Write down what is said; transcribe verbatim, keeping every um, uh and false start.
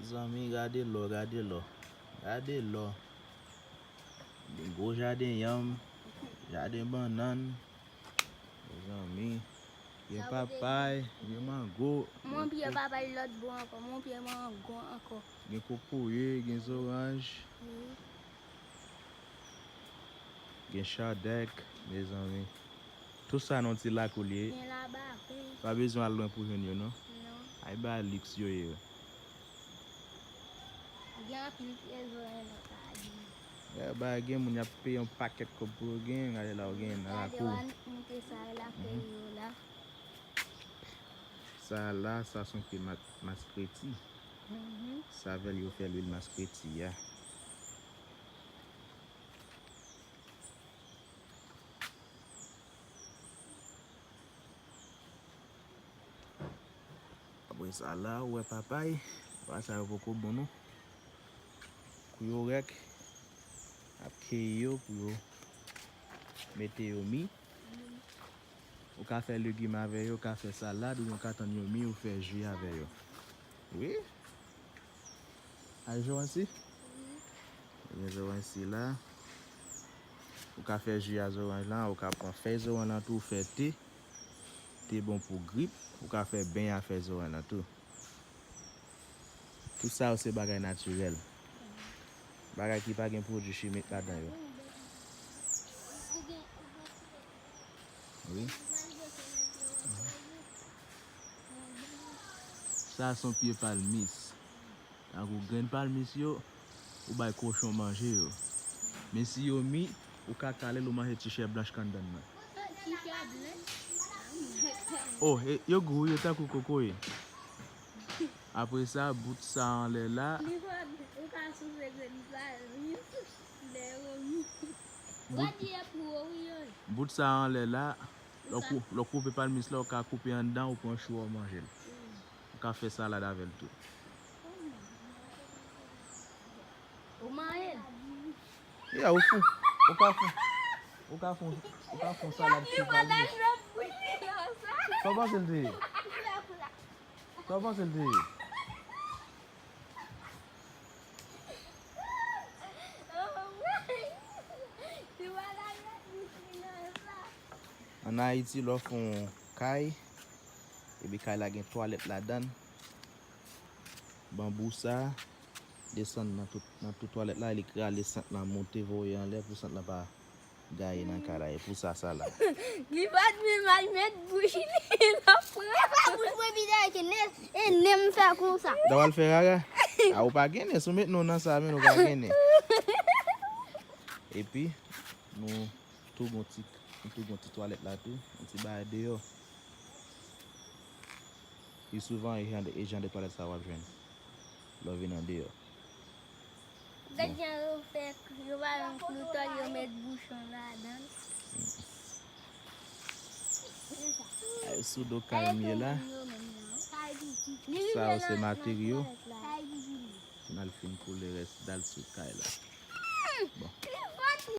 Zanmi, gade lò, gade lò. Gade lò. Gen gwo jaden yanm, jaden bannann. Mezanmi, gen papay, gen mango. Mon pye papay lòt bò ankò, mon pye mango ankò. Gen kokoye, gen zoranj. Wi. Gen chadèk, mezanmi. Tout sa nan ti lakou li ye. Gen labakon. Pa bezwen al lwen pou jwenn yo, non? Non. Ay ba liks yo ye. Gen anpil pye zoranj nan kay. Bagay gen moun y ap peye yon pakèt kòb pou yo gen, gade la ou gen nan lakou. Gade, w a moute sa lakay yo la. Sa la, sa se yon pye ma-, maskreti. Mhm. Sa avè l yo fè lwil maskreti a. Apre sa la, ou wè papay, papay sa yo poko bon non. Kou yo rèk, ap keyi yo pou yo mete yo mi. Ou ka fè legim avè yo, ou ka fè salad, oubyen ou ka tann yo mi, ou fè ji avè yo. Wi. Ay zoranj si? Gen zoranj si la. Ou ka fè ji a zoranj lan, ou ka pran fèy zoranj lan tou, ou fè te. Te bon pou grip, ou ka fè beny a fèy zoranj lan tou. Tout sa yo se bagay natirèl. Bagay ki pa gen pwodui chimik ladan yo. Wi. Sa se yon pye palmis. Tankou grenn palmis yo, ou bay kochon manje yo. Men si yo mi, ou ka kale l, ou manje ti chè blanch k anndan l nan. Ti chè blanch? Oh, e, yo gou, yo tankou kokoye. Apre sa, bout sa anlè la. Li fò ou ka souse grenn palmis lè yo mi. Bout, bout sa anlè la, lè w kou-, lè w koupe palmis la, ou ka koupe anndan, ou pran chou a, ou manje l. Ou ka fè salad avè l tou. Ou manyen l? Ya, ou fou. Ou ka fou. Ou ka fou. Ou ka fou salad ti palmis. Sa w panse l te ye? Sa w panse l te ye? Ann Ayiti, lè w fè yon kay, epi kay la gen twalèt ladan l, banbou sa desann nan tout, nan tout twalèt la, li rale sant lan monte, voye anlè pou sant lan pa gaye nan kay la, e pou sa, sa la. Li pa t menm al met bouch li nan pran. E pa bouch mwen vide ak nen, e nen m fè konsa. Dawal fè rara. A, ou pa gen nen, si w met non nan sa, men ou pa gen nen. Epi, nou tou gon ti, nou tou gon ti twalèt la tou, yon ti bagay deyò. Pi souvan, e jan de, e jan de twalèt sa w ap jwenn lè w vin andeyò. Gad jan yo fè, yo pa yon klou tòl, yo met bouchon ladan l. Ay, sou do kay m ye la. Sa yo se materyo. N al fin koule rès dal sou kay la. Bon.